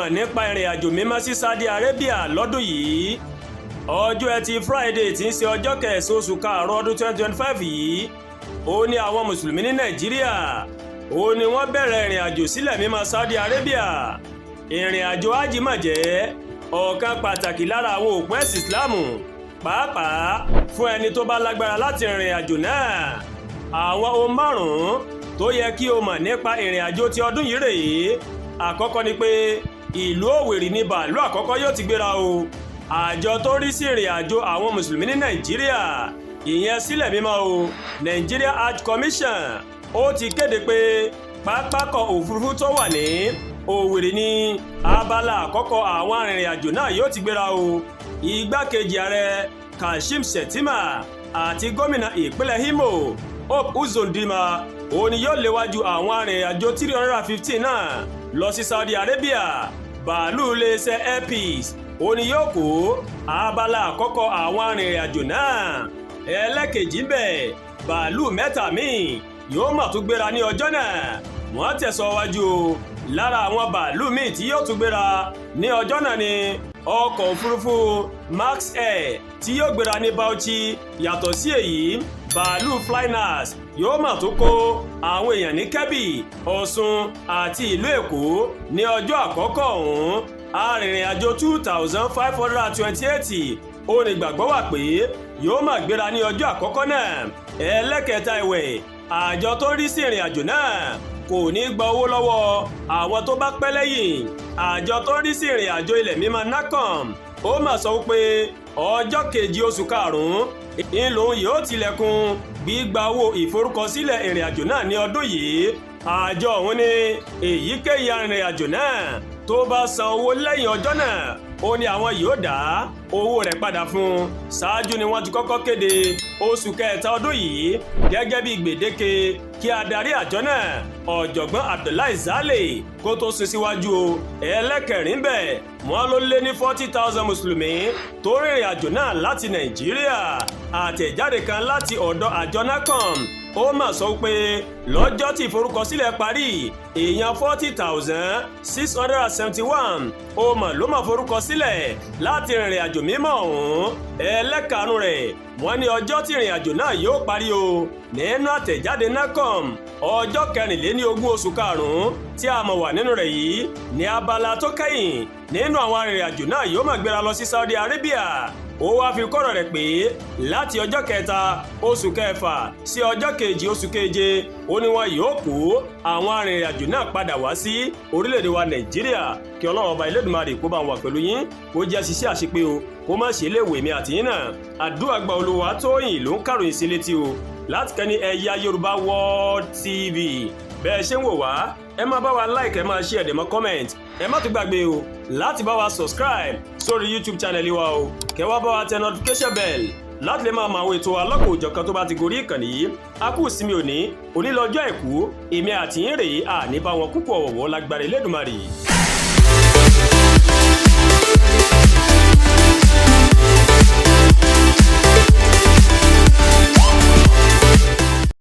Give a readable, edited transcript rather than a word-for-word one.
mọ̀ nípa ìrìn àjò mímọ́ sí Saudi Arabia lọ́dún yìí? Ọjọ́ Ẹtì Friday tí ń ṣe ọjọ́ 9 oṣù 5 ọdún 2025 yìí, ó ní àwọn mùsùlùmí ní Nàìjíríà, ó ní wọ́n bẹ̀rẹ̀ ìrìn àjò sílẹ̀ mímọ́ Saudi Arabia. Ìrìn àjò hajj mà jẹ́ ọ̀kan pàtàkì lára àwọn òpó ẹ̀sìn Islam, pàápàá fún ẹni tó bá lágbára láti rìnrìn àjò náà. Àwọn ohun márùn-ún tó yẹ kí o mọ̀ nípa ìrìn àjò ti ọdún yìí rèé. Àkọ́kọ́ ni pé ìlú Òwèrì ní bàálù àkọ́kọ́ yóò ti gbéra o. Àjọ tó rí sí ìrìn àjò àwọn mùsùlùmí ní Nàìjíríà, ìyẹn sílẹ̀ mímọ́ o, Nigeria Hajj Commission, ó ti kéde pé pápákọ̀ òfurufú tó wà ní Òwèrì ní abala àkọ́kọ́ àwọn arìnrìn àjò náà yóò ti gbéra o. Igbákejì ààrẹ Kashim Shettima àti gómìnà ìpínlẹ̀ Imo Hope Uzodinma, òun ni yóò léwájú àwọn arìnrìn àjò 315 náà lọ sí Saudi Arabia. Bàálù iléeṣẹ́ Air Peace, òun ni yóò kó abala àkọ́kọ́ àwọn arìnrìn àjò náà. Ẹlẹ́kejì ń bẹ̀, bàálù mẹ́ta míì yóò mà tún gbéra ní ọjọ́ náà. Wọ́n tẹ̀sán wájú o, lára àwọn bàálù míì tí yóò tún gbéra ní ọjọ́ náà ni ọkọ̀ òfurufú Max Air tí yóò gbéra ní Bauchi. Yàtọ̀ sí èyí, bàálù Flynas yóò mà tún kó àwọn èèyàn ní Kebbi, Ọ̀ṣun àti ìlú Èkó ní ọjọ́ àkọ́kọ́ ọ̀hún. Arìnrìn-àjò 2,528 ó ní gbàgbọ́ wà pé yóò máa gbéra ní ọjọ́ àkọ́kọ́ náà. Ẹlẹ́kẹta ẹ̀wẹ̀, àjọ tó rí sí ìrìn àjò náà kò ní gba owó lọ́wọ́ àwọn tó bá pẹ́ lẹ́yìn. Àjọ tó rí sí ìrìn àjò ilẹ̀ mímọ́ NAHCON, ó mà sọ pé ọjọ́ 7 oṣù 5 ń lòun yóò tilẹ̀kùn gbígba owó ìforúkọsílẹ̀ ìrìn àjò náà ní ọdún yìí. Àjọ ọ̀hún ní èyíkéyìí arìnrìn àjò náà tó bá san owó lẹ́yìn ọjọ́ náà, ó ní àwọn yóò dá owó rẹ̀ padà fún un. Ṣáájú ni wọ́n ti kọ́kọ́ kéde oṣù 3 ọdún yìí gẹ́gẹ́ bí gbèdéke kí adarí àjọ náà, Ọ̀jọ̀gbọ́n Abdullahi Zale, kó tó sún síwájú o. Ẹlẹ́kẹrin bẹ̀, wọ́n ló lé ní 40,000 mùsùlùmí tó rìnrìn àjò náà láti Nàìjíríà. Àtẹ̀jáde kan láti ọ̀dọ̀ àjọ NAHCON, ó mà sọ pé lọ́jọ́ tí ìforúkọsílẹ̀ parí, èèyàn 40,671 ó mà ló mà forúkọsílẹ̀ láti rìnrìn àjò mímọ́ ọ̀hún. Ẹlẹ́karùn rẹ̀, wọ́n ní ọjọ́ tí ìrìn àjò náà yóò parí o, nínú àtẹ̀jáde NAHCON, ọjọ́ 24 oṣù 5 tí a mọ̀ wà nínú rẹ̀ yìí ní abala tó kẹ́yìn nínú àwọn arìnrìn àjò náà yóò máa gbéra lọ sí Saudi Arabia. Ó wáá fi kọ́rọ̀ rẹ̀ pé láti ọjọ́ 3 oṣù 6 sí ọjọ́ 7 oṣù 7, ó ní wọn yóò kó àwọn arìnrìn-àjò náà padà wá sí orílẹ̀-èdè wa Nàìjíríà. Kí Ọlọ́run Ọba Elédùmarè kó bá wà pẹ̀lú yín, kó jẹ́ ṣiṣẹ́ àṣepé o, kó má ṣe léèwé mi àti yín náà. Àdúrà gba. Olúwa Tóyìn ló ń kàròyìn sí létí o láti kẹ́ni Ẹ̀yà Yorùbá World TV. Bẹ́ẹ̀ ṣe ń wò wá, ẹ máa bá wa like, ẹ máa share, ẹ dẹ̀ máa comment. Ẹ má tún gbàgbé o láti bá wa subscribe sórí YouTube channel wa o, kẹ́ wá bá wa tẹ notification bell láti lè máa mọ àwọn ètò alọ́kọ̀-òjọ̀kan tó bá ti gorí ìkànnì yìí. A kú ìsinmi òní. Òní lọ́jọ́ Àìkú. Èmi àti yín rèé, àní bá wọn kúkú ọ̀wọ̀wọ́ lágbára Elédùmarè.